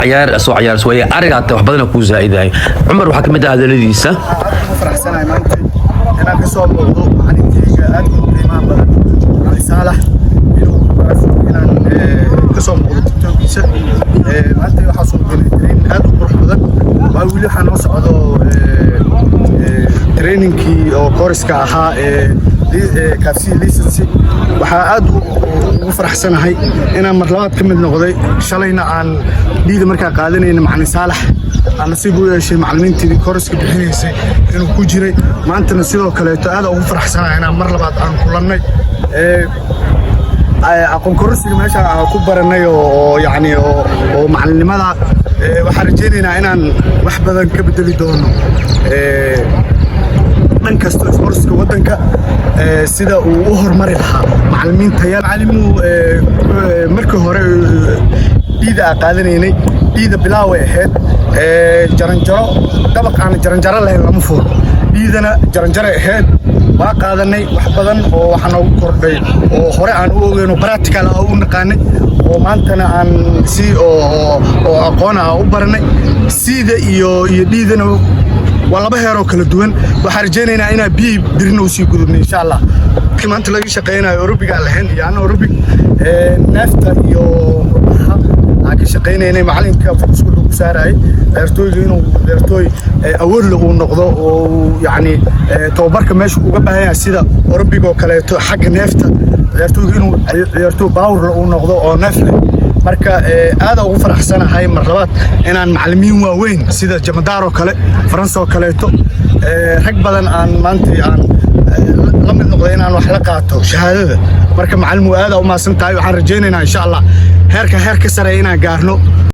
Ciyaar soo ciyaaris waaye arigaata wax badan kuu zaa'idahay. Cumar waxaa ka mid ah hadaladiisa. Aad ugu faraxsanahay maanta inaan ka soo muuqdo macalinkeyga aadka u qiimaha badan, Cali Saalax, inuu inaan ka soo muuqdo TikTokiisa. Maanta waxaa soo galay training aad u qurux badan. Waa weli waxaa noo socdo trainingkii oo course-ka ahaa ee CAF C license. Waxaa aad ugu faraxsanahay inaan mar labaad ka mid noqday. Shalayna aan D-da markaa qaadanayna, Macalin Saalax aan nasiib u yeeshay macallimiintii course-ka bixinaysay inuu ku jiray. Maantana sidoo kaleeto aad ugu faraxsanahay inaan mar labaad aan kulannay. Aqoon kororsiga meesha aan ku baranay oo yacni oo macalinimada, waxaan rajaynaynaa inaan wax badan ka bedeli doono dhan kasta sportska waddanka, sida uu u horumari lahaa macallimiinta. Macallimuu markii hore D-da aan qaadanaynay, D-da bilaaway ahayd. Jaranjaro, dabaq aan jaranjaro lahayn lama fuulo. D-dana jaranjaray ahayd, waa qaadanay. Wax badan oo waxaa noogu kordhay oo hore aan u ogeyno, practical ah u naqaanay, oo maantana aan si oo aqoon ah u baranay. C-da iyo D-dana waa laba heeroo kala duwan. Waxaan rajaynaynaa inaan B birina usii gudubno, insha Allah. Markii maanta laga shaqeynayo aerobic aan lahayn iyo anaerobic, neefta iyo murqaha aan ka shaqaynaynay. Macalinka focus-ka wuxuu ku saarayay ciyaartooyga inuu ciyaartooy awood leh uu noqdo, oo yacni tababarka meesha uga baahan yahay, sida aerobic oo kaleeto, xagga neefta, ciyaartooyga inuu ciyaartooy power leh uu noqdo oo neef leh. Marka aada ugu faraxsanahay mar labaad inaan macallimiin waaweyn sida Jamadaar oo kale, Faransa oo kaleeto, rag badan aan maanta aan la mid noqday, inaan wax la qaato shahaadada. Marka macallimu, aada u mahadsan tahay. Waxaan rajaynaynaa, insha Allah, heerka heer ka sareeya inaan gaarno.